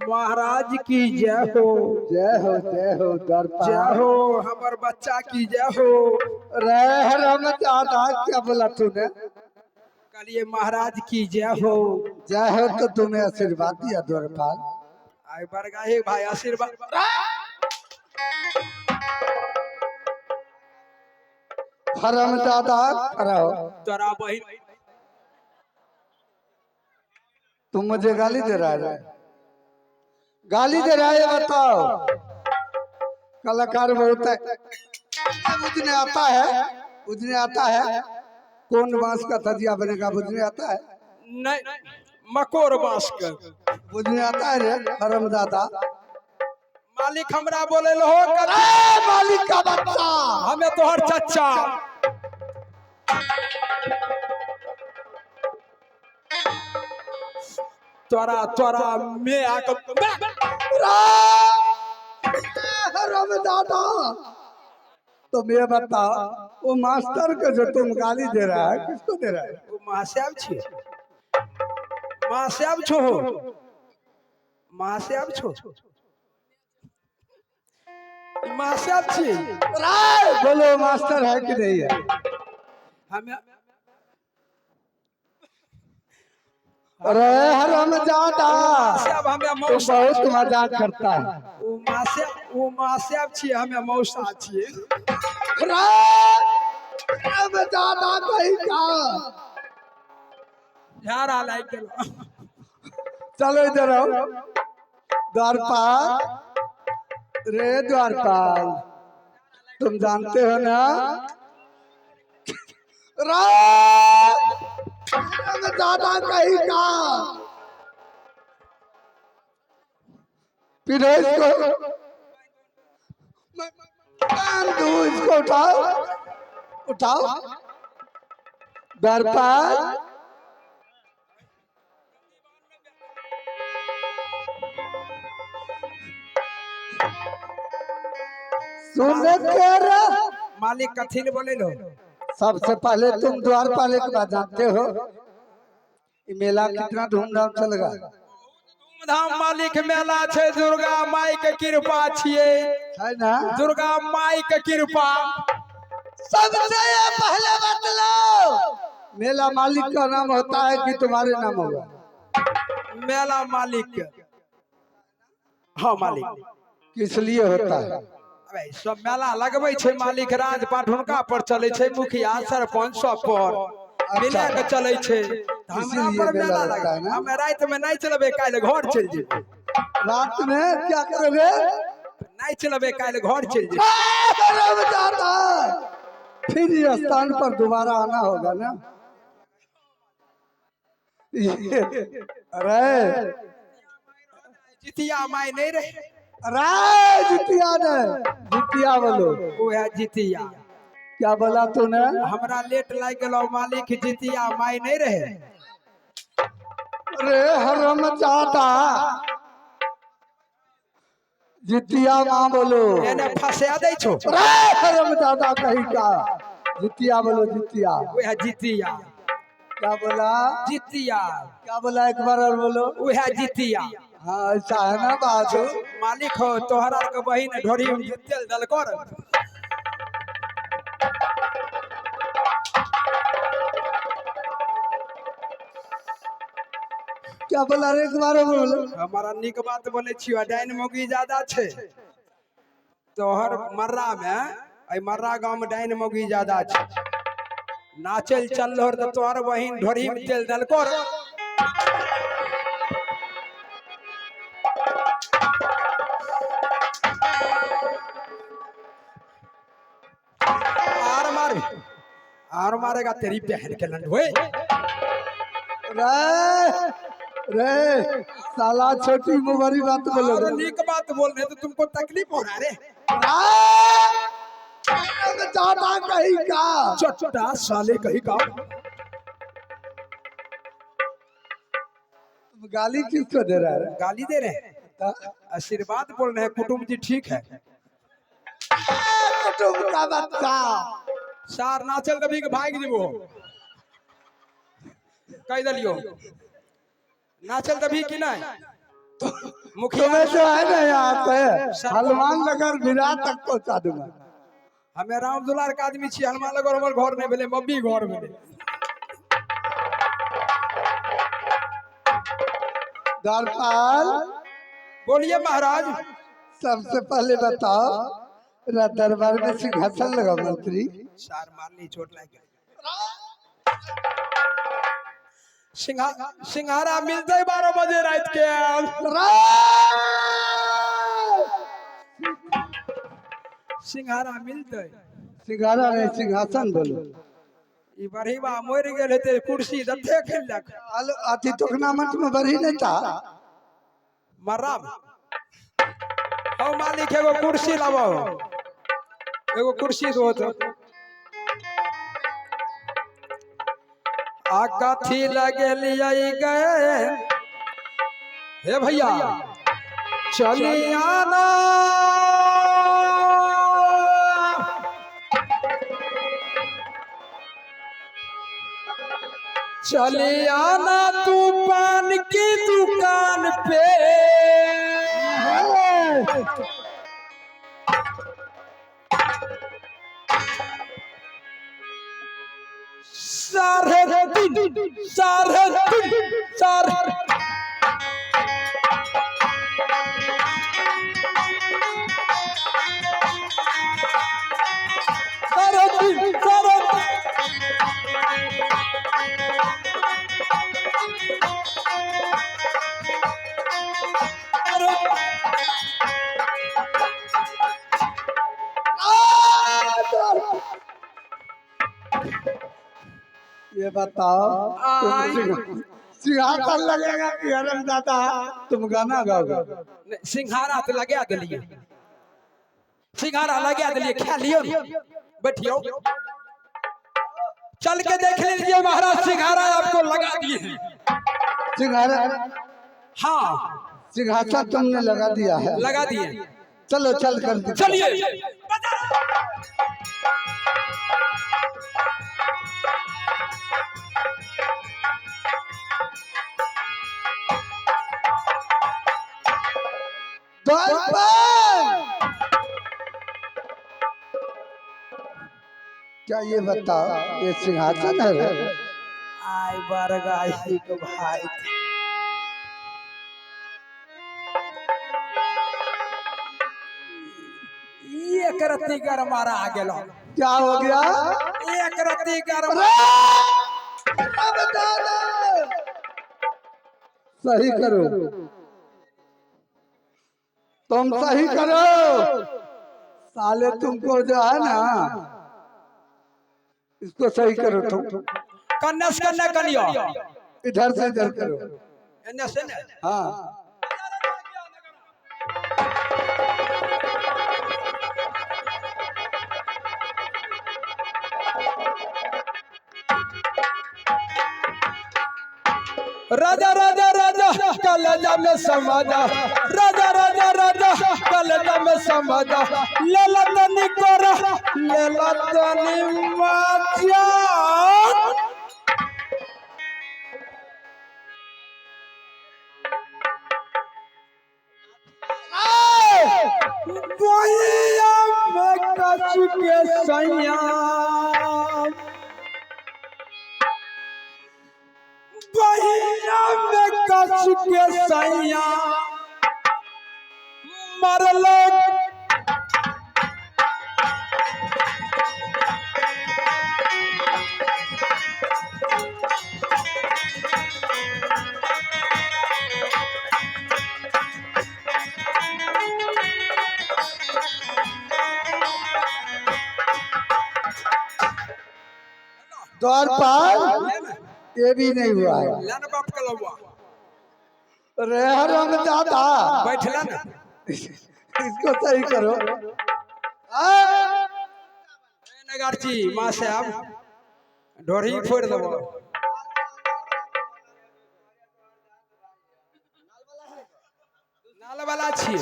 महाराज की जय हो। जय हो, जय हो द्वारपाल। जय हो हमर बच्चा की जय हो। रे हरामजादा, क्या बोला तूने? कहलिए महाराज की जय हो। जय हो तो तुम्हें आशीर्वाद दिया द्वारपाल। आई बरगाही भाई आशीर्वाद। हरामजादा खड़ा हो। तोरा बहिन। तुम मुझे गाली दे रहा है, गाली दे रहा है, बताओ। कलाकार बहुत है, बुझने आता है, बुझने आता है कौन बांस का धजिया बनेगा, बुझने आता है? नहीं, मकोर बांस के। बुझने आता है रे हरामजादा? मालिक हमरा बोले हो। ए मालिक का बच्चा, हमें तोहर चच्चा। तोरा तोरा में आके हरामजादा, तुम ये बताओ, वो मास्टर को जो तुम गाली दे रहा है, किसको दे रहा है? ओ मास्याब छियै, मास्याब छो हो, मास्याब छो, ई मास्याब छियै। राय बोलो, मास्टर है कि नहीं है? हमें अरे हरामजादा, मास्याब हमें तू मौसा। बहुत मजाक करता है। ओ मास्याब, ओ मास्याब छियै, हमें मौसा छियै। हरामजादा कहीं का। झाड़ा लागि गेल। चलो इधर आओ। द्वारपाल रे द्वारपाल, तुम जानते हो ना दादा कहीं का? फिर इसको कान दू, इसको उठाओ, उठाओ द्वारपाल। सुन कर। मालिक, कथी ले बोले लो? सबसे पहले तुम द्वारपाल के बात जानते हो, ये मेला कितना धूमधाम चलेगा? धूमधाम मालिक मेला छै, दुर्गा माई के कृपा छियै। है ना? दुर्गा माई के कृपा। सबसे ये पहले बतलाओ, मेला मालिक का नाम होता है कि तुम्हारे नाम होगा? मेला मालिक के। हाँ मालिक। किस लिए होता है? अबे सब मेला लगबै छै मालिक, राजपाट हुनका पर चलै छै, मुखिया सरपंच सब पर मिला के चलै छै। तऽ हमरा इसीलिए पर मेला मेला लगता लगै है ना? हमे राति में नहि चलबै, काल्हि घर चलि जेबै। रात में क्या करोगे? नहि चलबै, काल्हि घर चलि जेबै। हरामजादा, फिर ये स्थान पर दोबारा आना होगा ना। अरे जितिया माय नहि रहे। अरे जितिया ने, जितिया बोलो। उएह जितिया। क्या बोला तूने? हमरा लेट लागि गेलो मालिक, जितिया माय नहि रहे। अरे हरामजादा, जितिया माँ बोलो। एने फंसा दै छौ। अरे हरामजादा कहीं का, जितिया बोलो, जितिया। उएह जितिया। क्या बोला? जितिया। क्या बोला, एक बार और बोलो। उएह जितिया। हाँ, ऐसा है ना बात? मालिक हो, तोहरा के बहिन ढोरी में तेल दलकर। क्या बोला रे, एक बार और बोलो। हमारा नीक बात बोले छियो, डाइन मौगी ज्यादा छै तोहर मर्रा में। एहि मर्रा गांव में डाइन मौगी ज्यादा छै। नाचल चल रहो तऽ तोहर बहिन ढोरी में तेल दलकर। आर मार, आर मारेगा तेरी बहन के लंडवे। रे रे साला, छोटी मुबरी बात बोलो। और नीक बात बोल रहे तो तुमको तकलीफ हो रहा है रे? ज्यादा कहीं का। चट्टा साले कहीं का। तुम गाली किसको दे रहा है? गाली दे रहे हैं? आशीर्वाद बोल रहे हैं, कुटुंब जी ठीक है। कुटुंब का बच्चा। सार नाचल कभी के भाग जेबो, कहि देलियो। नाचल देबही कि नहि? मुखिया तुम्हें जो है ना यहाँ से हनुमान नगर विराट तक पहुँचा दूंगा। हमे राम दुलार के आदमी छी, हनुमान नगर हमर घर नहीं भेलै, मम्मी घर भेलै। द्वारपाल। बोलिए महाराज। सबसे पहले बताओ, दरबार में सिंहासन लगा मंत्री। सार मारली, चोट लाग गेल। सिंघारा मिलते 12 बजे रात के। सिंघारा मिलते। सिंघारा नहीं, सिंहासन बोलो। ई बरहीबा मरि गेल हेतै, कुर्सी दत्ते खेलक। अथी टोकना मंच में बढ़ी नहीं था। मर्राम हौ मालिक, एगो कुर्सी लाबो, एगो कुर्सी दो तो। आ कथी लगेलियै गए हे भैया, चली आना। चली आना तू पान की दुकान पे। 3.5, 3.5, साढ़े 3.5, साढ़े। ये बताओ, तुम सिंहासन लगेगा कि हरम दादा तुम गाना गाओगे? सिंघारा तो लगा दिलिए, सिंघारा लगा दिलिए, खा लियो ने, बैठियो, चल के देख लीजिए महाराज, सिंघारा आपको लगा दिए हैं। सिंघारा? हाँ। सिंहासन तुमने लगा दिया है? लगा दिए। चलो, चल कर। चलिए। द्वारपाल, क्या ये बताओ, ये सिंहासन है? आय बरगाही के भाई, एक रत्ती गर मारा गेलो। क्या हो गया? एक रत्ती गर। सही करो, तुम सही करो। साले, तुमको जो है ना, इसको सही करो तुम। कन्ने से कन्ने कनियो। इधर से इधर करो। एने से ने? हाँ। राजा राजा राजा, कलेजा में समा जा, राजा राजा राजा, कलेजा में समा जा, लेला तनी कोरा, लेला तनी मजा। बहिया में कस के सैया, बहिया में कस के सैया मरल। द्वारपाल, ये भी नहीं हुआ है। लेन बाप के लौआ। रे हरम दादा। बैठला ना। इसको सही करो। नगारची माँ साहब, ढोरी फोड़ देबो। नाल वाला छी,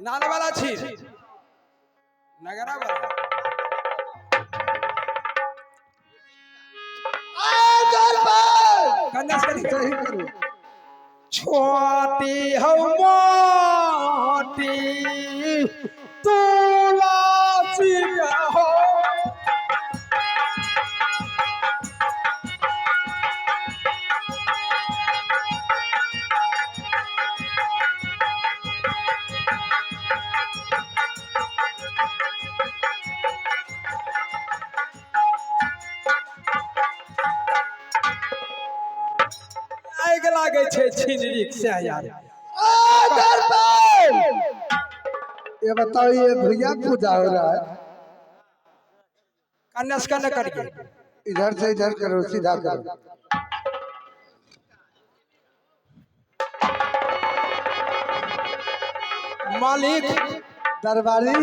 नाल वाला छी, नगरा वाला। द्वारपाल। कन्या से। सही करो। छोटी हौ मोटी तुलसी हो। आगि लागै छै छिनरीक से यार। ये बताओ, ये भैया पूजा हो रहा है। कन्ने से कन्ने करिए। इधर से इधर करो, सीधा करो। मालिक। दरबारी।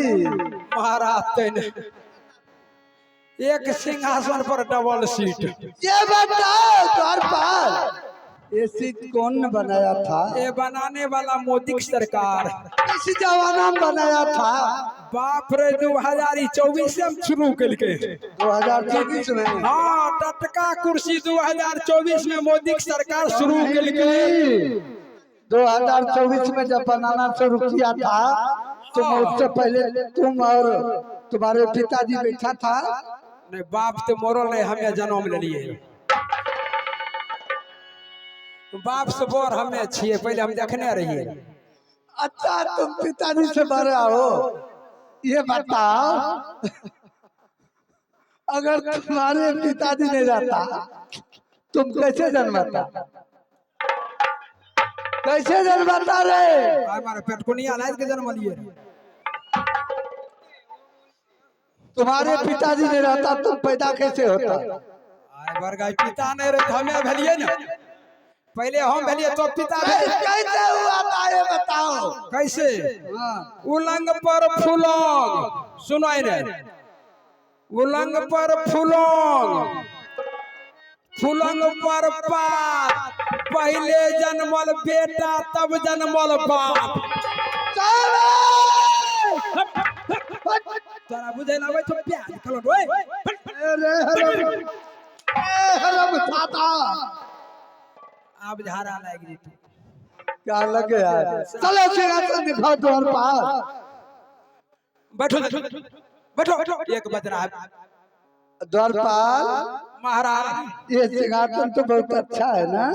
महाराज, तैने एक सिंहासन पर डबल सीट। ये बताओ द्वारपाल, ये सीट कौन ने बनाया था? ये बनाने वाला मोदी की सरकार। किस जमाना में बनाया था? बाप रे, 2024 से हम शुरू कलके। 2024 में? हाँ, टटका कुर्सी 2024 में मोदी की सरकार शुरू कलके। 2024 में जब बनाना शुरू किया था तो उससे पहले तुम और तुम्हारे पिताजी बैठा था? नहीं, बाप तो मरल रहे, हमें जन्म लेलिए। बाप से बड़ हमें छिए, पहले हम देखने रहिए। अच्छा, तुम पिताजी से बड़ा हो। ये बताओ, अगर तुम्हारे पिताजी नहीं रहता, तुम कैसे जन्माता? कैसे जन्माता रे? हमारे पेटकुनिया लाद के जन्म लिए। तुम्हारे पिताजी नहीं रहता, तुम पैदा कैसे होता? आय बरगाई, पिता नहीं रहे तो हमें भेलिए ना। पहले हम भेलिए तो पिता भेल। कैसे हुआ था, ये बताओ। कैसे? हाँ। उलंग पर फुलंग, सुनो ने, उलंग पर फुलंग, फुलंग पर पात, पहले जन्मल बेटा तब जन्मल बाप। तोरा बुझै लगे छौ प्याज कलर ओए। अरे हरम, ए हरम छाता। आब झाड़ा लागि जेतौ। क्या लग गया है? चलो, सिंहासन दिखाओ द्वारपाल। बैठो बैठो, एक बज रहा है। द्वारपाल। महाराज। ये सिंहासन तो बहुत अच्छा है ना?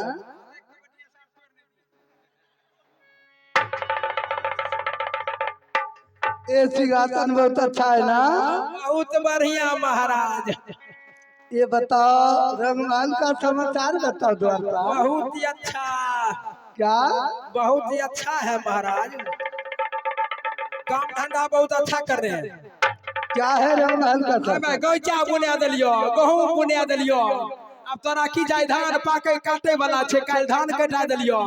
ये सिंहासन बहुत अच्छा है ना? बहुत बढ़िया महाराज। ये बताओ, रंगमहल का समाचार बताओ द्वारपाल। बहुत ही अच्छा। क्या? बहुत ही अच्छा है महाराज, काम धंधा बहुत अच्छा कर रहे हैं। क्या है रंगमहल का हमे समाचार? गैचा बुना देलियो, गहूम बुना देलियो। अब तोरा की जाय, धान पाके काटे वाला छै, काल्हि धान कटा देलियो।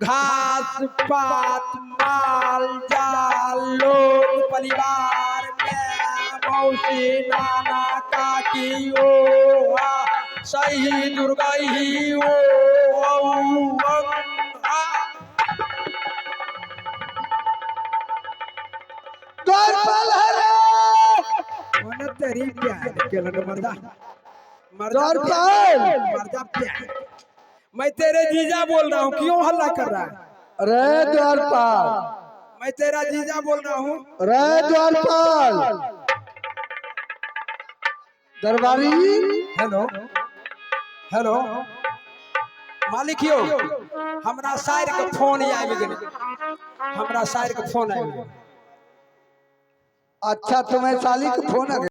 घास पात, माल जाल, लोग, परिवार में मौसी, नाना, काकी, ओ आ सही दुर्गा ही ओ औ अं, आ। द्वारपाल है रे। ओने तेरी प्यार केलन मर्दा मर्दा। द्वारपाल। मर्दा प्यार, मैं तेरे जीजा बोल रहा हूँ, क्यों हल्ला कर रहा है? अरे द्वारपाल। मैं तेरा जीजा बोल रहा हूँ। अरे द्वारपाल, दरबारी। हेलो हेलो, मालिक यो, हमरा साइर के फोन आबि गेलै, हमरा साइर के फोन आबि गेलै। अच्छा, तुम्हें साली के फोन आ गया।